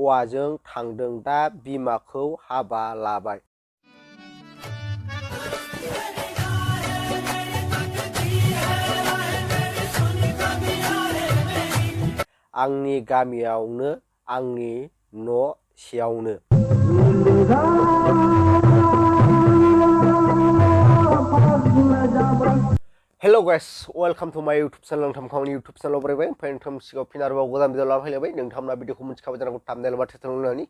हौवाजों थांदों दा बिमाखौ हाबा लाबाय। आंनि गामियावनो आंनि न' सेयावनो। हेलो गाइस, वेलकाम टू माय यूट्यूब चैनल। नोंथांखौ आंनि यूट्यूब चैनलाव बरायबाय। ओमफ्राय नोंथां सिगाङाव फिन आरोबाव गोदान भिडिअ लाना फैलायबाय। नोंथांमोना भिडिअखौ मिथिखाबाय जानांगौ थाम्बनेल बा टाइटेल होननानै।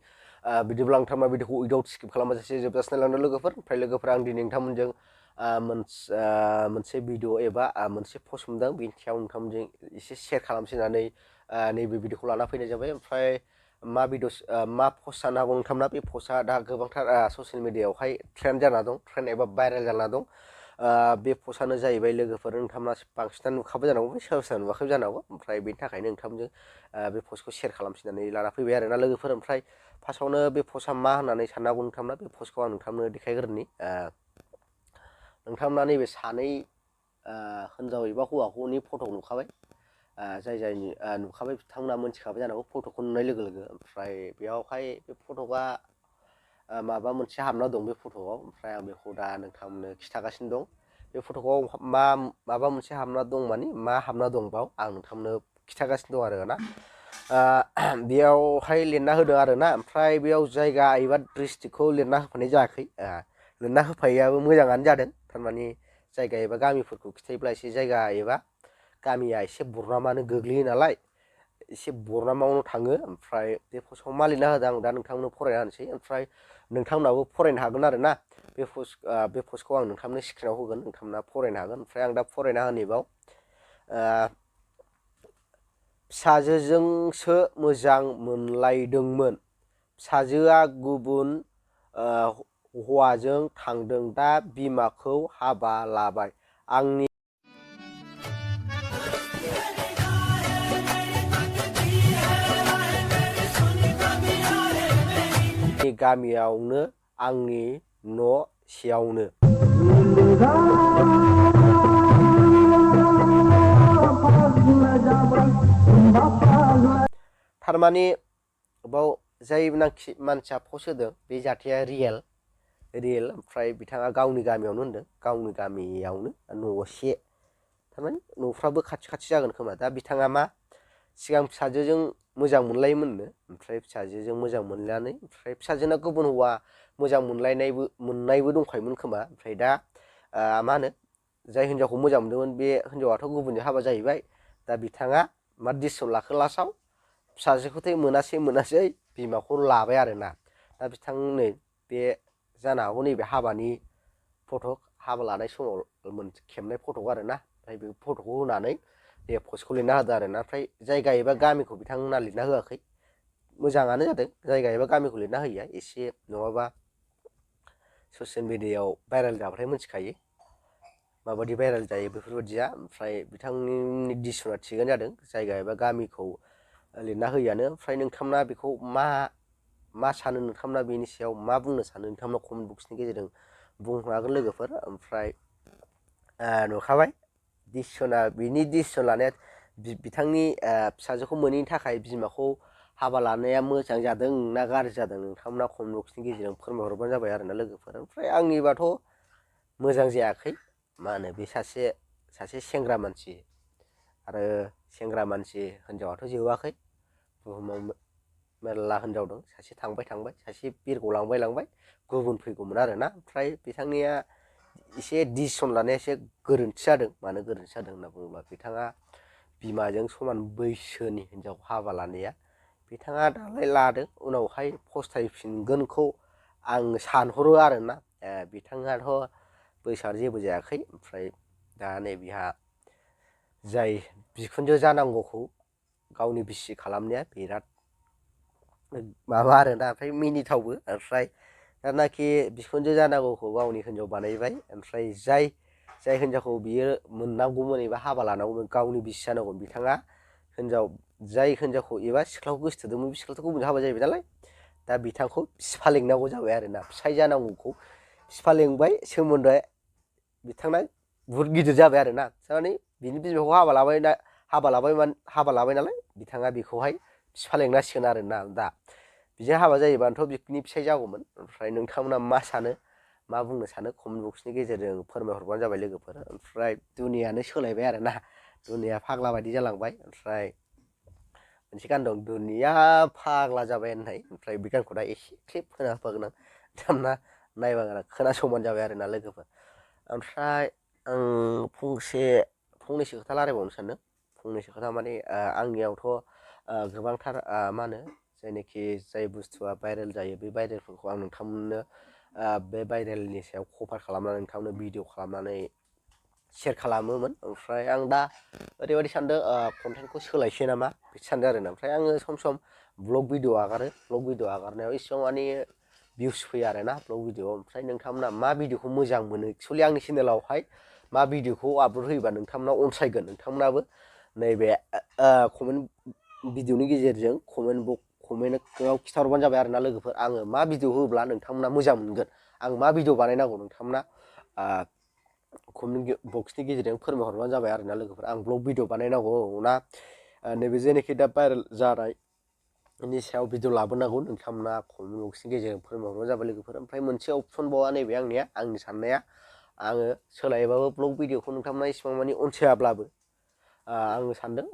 बिदिब्ला नोंथांमोना भिडिअखौ उइदाउट स्किप खालामाजासे जोबजासिम नायलांदो लोगोफोर। ओमफ्राय लोगोफोरा आं दिनै नोंथांमोनजों मोनसे भिडिअ एबा मोनसे पस्ट मोनदों, बेनि सायाव नोंथांमोनजों एसे शेयार खालामसै होननानै नैबे भिडिअखौ लाना फैनाय जाबाय। ओमफ्राय मा पस्ट जानो हागौ नोंथांमोना, बे पस्टआ दा गोबांथार ससियेल मिडियायावहाय ट्रेन्ड जाना दं, ट्रेन्ड एबा भाइरेल जाना दं। बे पस्टआनो जाहैबाय लोगोफोर, नोंथांमोना बांसिनानो नुखाबाय जानांगौ, सोरबा सोरबा नुवाखैबो जानो हागौ। ओमफ्राय बेनि थाखायनो नोंथांमोनजों बे पस्टखौ शेयार खालामफिननानै लाना फैबाय आरोना लोगोफोर। ओमफ्राय फार्स्टआवनो बे पस्टआ मा होननानै साननो हागौ नोंथांमोना, बे पस्टखौ आं नोंथांनो देखायग्रोनि। नोंथांमोना नैबे सानै हिनजाव एबा हौवाखौनि फट' नुखाबाय, जाय नुखाबाय बिथांमोना मोनथिखाबाय जानांगौ फट'खौ नुनाय लोगो लोगो। ओमफ्राय बेयावहाय बे फट'आ माबा मोनसे हाबना दं बे फट'आव। ओमफ्राय आं बेखौ दा नोंथांमोननो खिन्थागासिनो दं। बे फट'आव माबा मोनसे हाबना दं, माने मा हाबना दं बाव आं नोंथांमोननो खिन्थागासिनो दं आरोना। बेयावहाय लिरना होदों आरोना। ओमफ्राय बेयाव जायगा एबा डिस्ट्रिक्टखौ लिरना होफानाय जायाखै। लिरना होफायैयाबो मोजाङानो जादों, थारमाने जायगा एबा गामिफोरखौ खिथायोब्ला एसे जायगा एबा गामिया एसे बरनामानो गोग्लैयो नालाय, एसे बरनामावनो थाङो। ओमफ्राय बे पस्टआव मा लिरना होदों आं दा नोंथांमोननो फरायना होनोसै। ओमफ्राय नोंथांमोनाबो फरायनो हागोन आरोना। बे पस्टखौ आं नोंथांमोननो स्क्रिनाव होगोन, नोंथांमोना फरायनो हागोन। ओमफ्राय आं दा फरायना होनैबाव, फिसाजोजोंसो मोजां मोनलायदोंमोन, फिसाजोआ गुबुन हौवाजों थांदों दा बिमाखौ हाबा लाबाय। आंनि गामियावनो आंनि न' सेयावनो। थारमाने बाव जायनाखि मानसिया पस्ट होदों बे जाथाया रियेल। ओमफ्राय बिथाङा गावनि गामियावनो होनदों, गावनि गामियावनो न'से, थारमाने न'फ्राबो खाथि खाथि जागोन खोमा। दा बिथाङा मा सिगां फिसाजोजों मोजां मोनलायोमोननो, ओमफ्राय फिसाजोजों मोजां मोनलायनानै ओमफ्राय फिसाजोना गुबुन हौवा मोजां मोननायबो दंखायोमोन खोमा। ओमफ्राय दा मा होनो, जाय हिनजावखौ मोजां मोनदोंमोन बे हिनजावाथ' गुबुनजों हाबा जाहैबाय। दा बिथाङा मा डिसिसन लाखो लास्टआव, फिसाजोखौथ' मोनासै बिमाखौ लाबाय आरोना। दा बिथांनो बे जानो हागौ नैबे हाबानि फट', हाबा लानाय समाव खेबनाय फट' आरोना। ओमफ्राय बे फट'खौ होनानै बे पस्टखौ लिरना होदों आरोना। ओमफ्राय जायगा एबा गामिखौ बिथांमोना लिरना होआखै, मोजाङानो जादों जायगा एबा गामिखौ लिरना होयिया। एसे नङाबा ससियेल मिडियायाव भाइरेल जाबाथाय मिथिखायो माबायदि भाइरेल जायो बेफोरबायदिया। ओमफ्राय बिथांनि डिसिसना थिगानो जादों, जायगा एबा गामिखौ लिरना होयियानो। ओमफ्राय नोंथांमोना बेखौ मा सानो, नोंथांमोना बेनि सायाव मा बुंनो सानो, नोंथांमोना कमेन्ट बक्सनि गेजेरजों बुंनो हागोन लोगोफोर। ओमफ्राय नुखाबाय बिनि डिसिसन लानाया बिथांनि फिसाजोखौ मोनैनि थाखाय बिमाखौ हाबा लानाया मोजां जादों ना गाज्रि जादों, नोंथांमोना कमेन्ट बक्सनि गेजेरजों फोरमायहरबानो जाबाय आरोना लोगोफोर। ओमफ्राय आंनिबाथ' मोजां जायाखै। मा होनो, बे सासे सेंग्रा मानसि आरो सेंग्रा मानसि हिनजावाथ' जोबाखै, बुहुमाव मेरला हिनजाव दं। सासे थांबाय, सासे बिरग'लांबाय, गुबुन फैगौमोन आरोना। ओमफ्राय बिथांनिया एसे डिसिसन लानाया एसे गोरोन्थि जादों। मानो गोरोन्थि जादों होनना बुङोब्ला, बिथाङा बिमाजों समान बैसोनि हिनजाव हाबा लानाया बिथाङा दालाय लादों, उनावहाय फस्थायफिनगोनखौ आं सानहरो आरोना। बिथाङाथ' बैसोआनो जेबो जायाखै। ओमफ्राय दा नैबेहा जाय बिखुनजो जानांगौखौ गावनि बिसि खालामनाया बिराद माबा आरोना, ओमफ्राय मिनिथावबो। ओमफ्राय दानाखि बिखुनजो जानांगौखौ गावनि हिनजाव बानायबाय। ओमफ्राय जाय हिनजावखौ बियो मोननांगौमोन एबा हाबा लानांगौमोन, गावनि बिसि जानांगौमोन, बिथाङा जाय हिनजावखौ एबा सिख्लाखौ गोसोथोदोंमोन, बे सिख्लाथ' गुबुनजों हाबा जाहैबाय नालाय। दा बिथांखौ बिफा लेंनांगौ जाबाय आरोना। फिसाय जानांगौखौ बिफा लेंबाय, सोमोन्दोआ बिथांना बुहुद गिदिर जाबाय आरोना। थारमाने बिनि बिमाखौ हाबा लाबाय नालाय, बिथाङा बेखौहाय बिफा लेंनांसिगोन आरोना। दा बिजों हाबा जायोबानोथ' बिनि फिसाय जागौमोन। ओमफ्राय नोंथांमोना मा सानो मा बुंनो सानो कमेन्ट बक्सनि गेजेरजों फोरमायहरबानो जाबाय लोगोफोर। ओमफ्राय दुनियानो सोलायबाय आरोना, दुनिया फाग्ला बायदि जालांबाय। ओमफ्राय मोनसे गान दं दुनिया फाग्ला जाबाय होननाय, ओमफ्राय बे गानखौ दा एसे क्लिप होना होफागोन आं दामना नायबा खोनासंबानो जाबाय आरोना लोगोफोर। ओमफ्राय आं फंनैसो खोथा रायलायबावनो सानदों। फंनैसो खोथा माने आंनियावथ' गोबांथार मा होनो जायनाखि जाय बुस्थुआ भाइरेल जायो बे भाइरेलफोरखौ आं नोंथांमोननो बे भाइरेलनि सायाव कभार खालामनानै नोंथांमोननो भिडिअ खालामनानै शेयार खालामोमोन। ओमफ्राय आं दा ओरैबायदि सानदों कन्टेन्टखौ सोलायसै नामा बिदि सानदों आरोना। ओमफ्राय आङो सम सम ब्लग भिडिअ आगारो, ब्लग भिडिअ आगारनायाव इसिबां माने भिउस फैयो आरोना ब्लग भिडिअ। ओमफ्राय नोंथांमोना मा भिडिअखौ मोजां मोनो एक्सुवेलि आंनि चेनेलावहाय मा भिडिअखौ आपलड होयोबा नोंथांमोना अनसायगोन, नोंथांमोनाबो नैबे कमेन्ट भिडिअनि गेजेरजों कमेन्टआव खिन्थाहरबानो जाबाय आरोना लोगोफोर। आङो मा भिडिअ होब्ला नोंथांमोना मोजां मोनगोन, आं मा भिडिअ बानायनांगौ नोंथांमोना कमेन्ट बक्सनि गेजेरजों फोरमायहरबानो जाबाय आरोना लोगोफोर। आं ब्लग भिडिअ बानायनांगौ ना नैबे जेनाखि दा भाइरेल जानायनि सायाव भिडिअ लाबोनांगौ, नोंथांमोना कमेन्ट बक्सनि गेजेरजों फोरमायहरबानो जाबाय लोगोफोर। ओमफ्राय मोनसे अपसन बावा नैबे आंनिया, आंनि साननाया आङो सोलायोबाबो ब्लग भिडिअखौ नोंथांमोना इसिबां मानि अनसायाब्लाबो आङो सानदों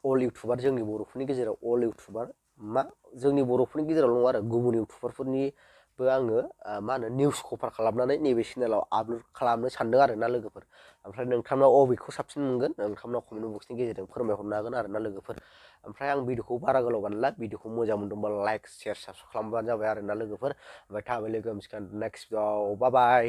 अल इउटुबार जोंनि बर'फोरनि गेजेराव अल इउटुबार मा जोंनि बर'फोरनि गेजेराव नङा आरो गुबुन इउटुबारफोरनिबो आङो मा होनो निउस कभार खालामनानै नैबे चेनेलाव आपलड खालामनो सानदों आरोना लोगोफोर। ओमफ्राय नोंथांनाव अबेखौ साबसिन मोनगोन नोंथांनाव कमेन्ट बक्सनि गेजेरजों फोरमायहरनो हागोन आरोना लोगोफोर। ओमफ्राय आं भिडिअखौ बारा गोलाव बानायला, भिडिअखौ मोजां मोनदोंबा लाइक शेयार साबसक्राइब खालामबानो जाबाय आरोना लोगोफोर। ओमफ्राय थाबै लोगो मोनसिगोन नेक्स्ट भिडिअ, बाय बाय।